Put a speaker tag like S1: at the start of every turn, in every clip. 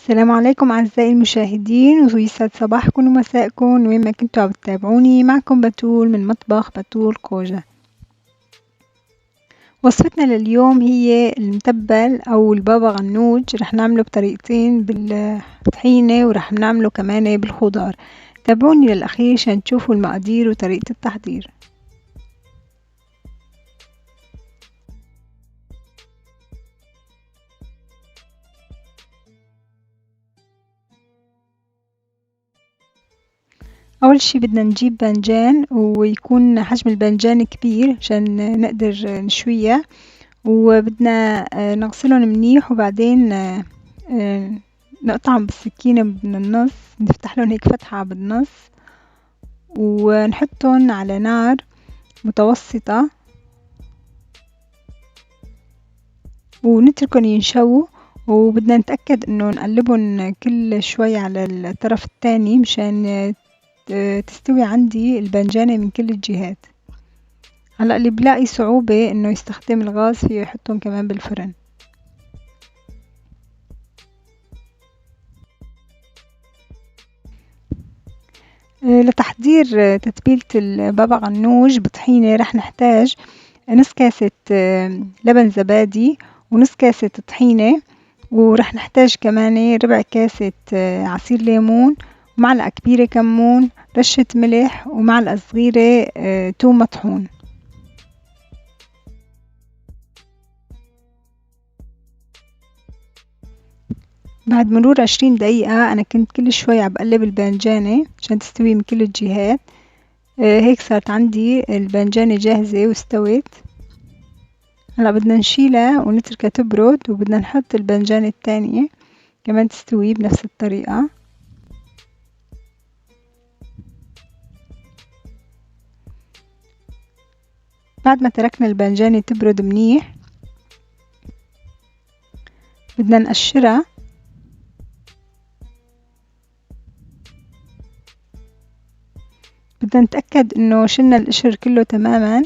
S1: السلام عليكم أعزائي المشاهدين، ويسعد صباحكم ومساءكم وين ما كنتوا عم تتابعوني. معكم بتول من مطبخ بتول قوجة. وصفتنا لليوم هي المتبل أو البابا غنوج. رح نعمله بطريقتين، بالطحينة ورح نعمله كمان بالخضار. تابعوني للأخير عشان تشوفوا المقادير وطريقة التحضير. أول شي بدنا نجيب بانجان، ويكون حجم البانجان كبير عشان نقدر نشويها، وبدنا نغسلهم منيح، وبعدين نقطعهم بالسكينة من النص، نفتح لهم هيك فتحة بالنص، ونحطهم على نار متوسطة ونتركهم ينشووا. وبدنا نتأكد انه نقلبهم كل شوي على الطرف الثاني مشان تستوي عندي البنجانة من كل الجهات. هلأ اللي بلاقي صعوبة انه يستخدم الغاز فيه يحطهم كمان بالفرن. لتحضير تتبيلة البابا غنوج بطحينة رح نحتاج نص كاسة لبن زبادي ونص كاسة طحينة، ورح نحتاج كمان ربع كاسة عصير ليمون، معلقة كبيرة كمون، رشة ملح، ومعلقة صغيرة توم مطحون. بعد مرور 20 دقيقة أنا كنت كل شوي عم بقلب البانجانة عشان تستوي من كل الجهات. هيك صارت عندي البانجانة جاهزة واستوت. هلأ بدنا نشيلها ونتركها تبرد، وبدنا نحط البانجانة الثانية كمان تستوي بنفس الطريقة. بعد ما تركنا البانجانة تبرد منيح بدنا نقشرها. بدنا نتأكد انه شلنا القشر كله تماما،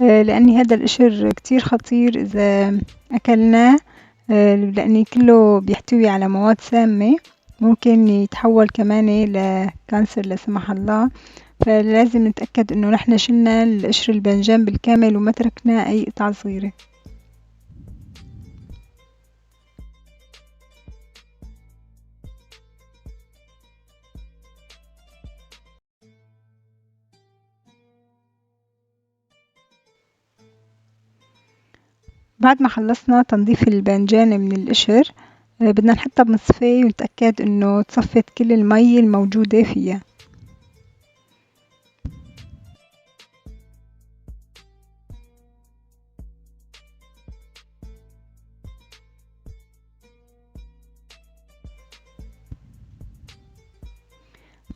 S1: لأن هذا القشر كتير خطير اذا اكلناه، لأن كله بيحتوي على مواد سامة ممكن يتحول كمان لكانسر لا سمح الله. فلازم نتأكد انه نحن شلنا القشر البنجان بالكامل وما تركنا اي قطعة صغيرة. بعد ما خلصنا تنظيف البنجان من القشر بدنا نحطها بمصفاية ونتأكد انه تصفت كل المي الموجودة فيها.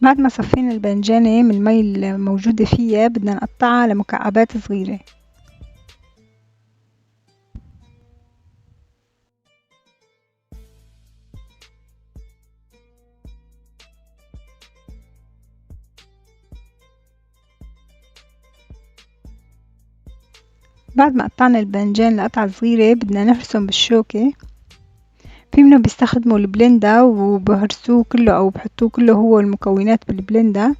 S1: بعد ما صفينا البنجانة من المي الموجودة فيها بدنا نقطعها لمكعبات صغيرة. بعد ما قطعنا البنجان لقطع صغيرة بدنا نهرسهم بالشوكة. في منهم بيستخدموا البلندا وبهرسوه كله او بحطوه كله هو المكونات بالبلندا.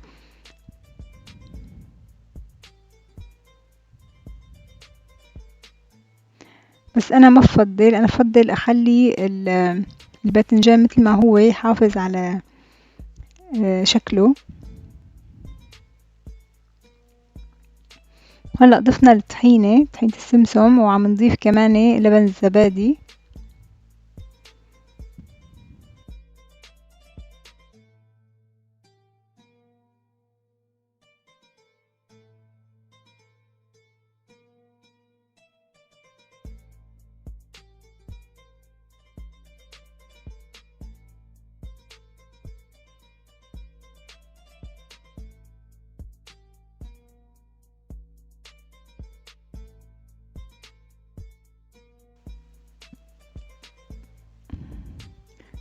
S1: بس انا ما بفضل، انا بفضل اخلي الباذنجان مثل ما هو يحافظ على شكله. هلأ ضفنا الطحينة، طحينة السمسم، وعم نضيف كمان لبن الزبادي.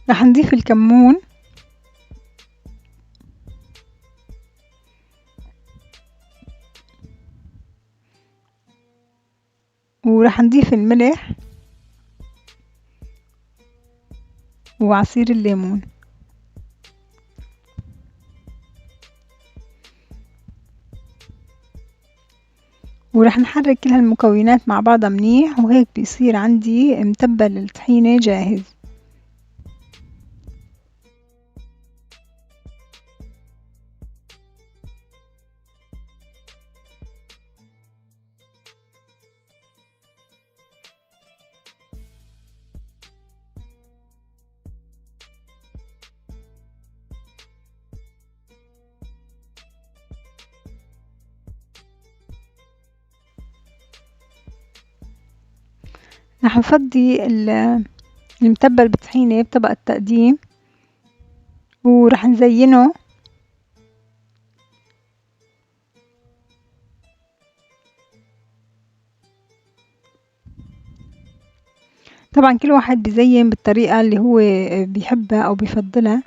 S1: رح نضيف الكمون، وراح نضيف الملح وعصير الليمون. ورح نحرك كل هالمكونات مع بعضها منيح، وهيك بيصير عندي متبل الطحينة جاهز. رح نفضي المتبل بالطحينة بطبق التقديم ورح نزينه. طبعا كل واحد بيزين بالطريقة اللي هو بيحبها أو بيفضلها.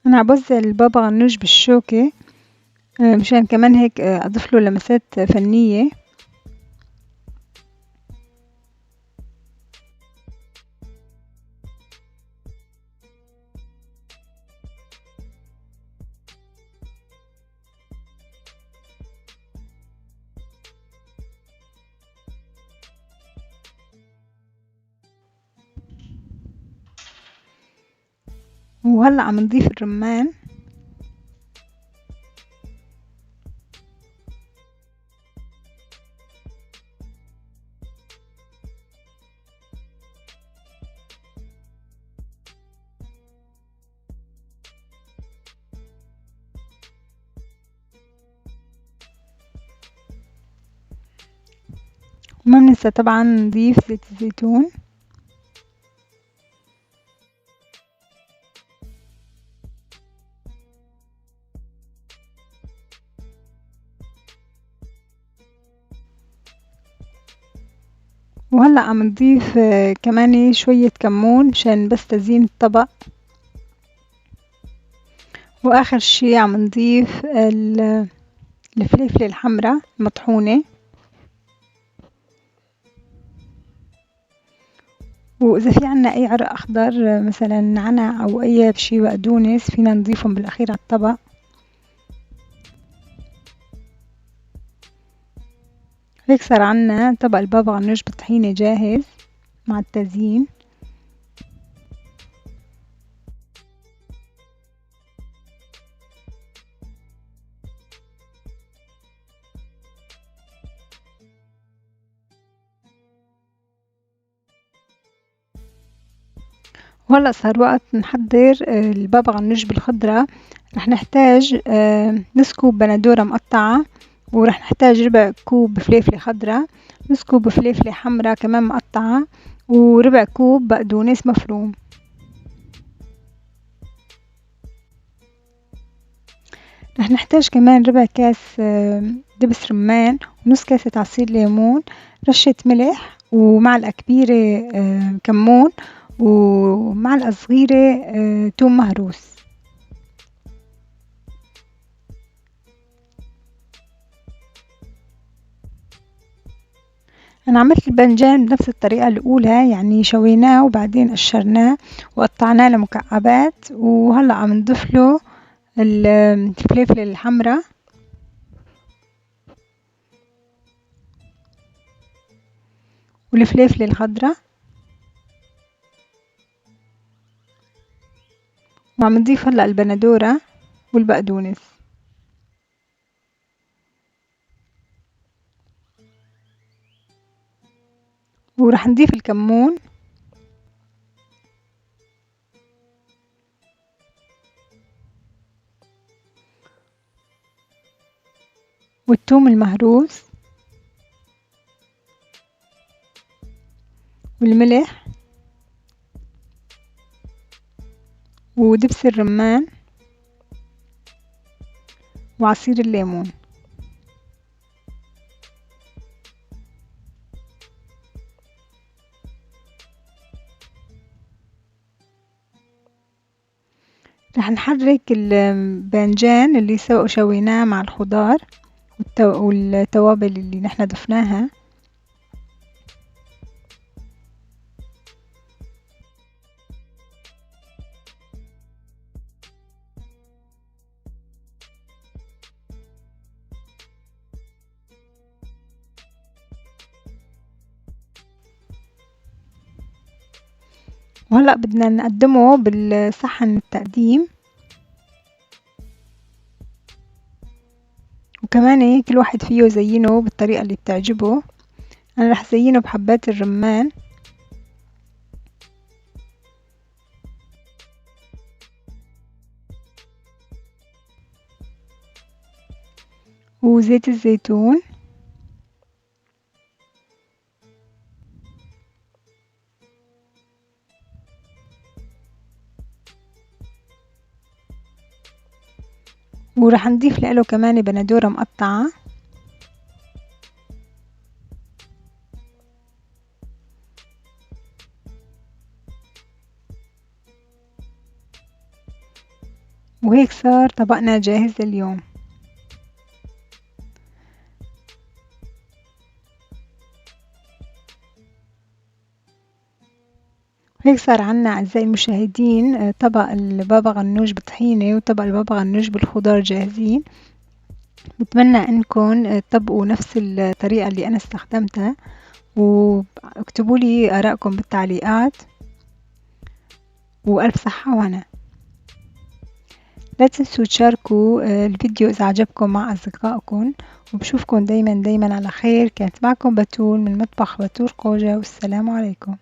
S1: أنا عم بوزع البابا غنوج بالشوكة مشان كمان هيك أضيف له لمسات فنية. وهلأ عم نضيف الرمان. وما بننسى طبعا نضيف زيت الزيتون. وهلأ عم نضيف كمان شوية كمون مشان بس تزيين الطبق. وآخر شي عم نضيف الفليفلة الحمراء المطحونة. وإذا في عنا أي عرق أخضر مثلا نعناع أو أي شي بقدونس فينا نضيفهم بالأخير على الطبق. هيك صار عنا طبق البابا غنوج بالطحينة جاهز مع التزيين. وهلأ صار وقت نحضر البابا غنوج بالخضرة. رح نحتاج نص كوب بندورة مقطعة، ورح نحتاج ربع كوب فليفلة خضرة، نص كوب فليفلة حمرا كمان مقطعة، وربع كوب بقدونس مفروم. رح نحتاج كمان ربع كاس دبس رمان، ونص كاسة عصير ليمون، رشة ملح، ومعلقة كبيرة كمون، ومعلقة صغيرة توم مهروس. أنا عملت الباذنجان بنفس الطريقة الأولى، يعني شويناه وبعدين قشرناه وقطعناه لمكعبات، وهلأ عم نضيف له الفليفلة الحمراء والفليفلة الخضراء، وعم نضيف هلأ البندورة والبقدونس. ورح نضيف الكمون والثوم المهروس والملح ودبس الرمان وعصير الليمون. رح نحرك الباذنجان اللي شويناه مع الخضار والتوابل اللي نحن ضفناها. وهلأ بدنا نقدمه بالصحن التقديم، وكمان كل واحد فيه يزينه بالطريقة اللي بتعجبه. أنا رح زينه بحبات الرمان. وزيت الزيتون. ورح نضيف له كمان بندورة مقطعة. وهيك صار طبقنا جاهز لليوم. هيك صار عنا أعزائي المشاهدين طبق البابا غنوج بطحينة وطبق البابا غنوج بالخضار جاهزين. بتمنى انكم تطبقوا نفس الطريقة اللي أنا استخدمتها، واكتبوا لي آرائكم بالتعليقات، وألف صحة وهنا. لا تنسوا تشاركوا الفيديو إذا عجبكم مع أصدقائكم، وبشوفكم دايما دايما على خير. كانت معكم بتول من مطبخ بتول قوجة، والسلام عليكم.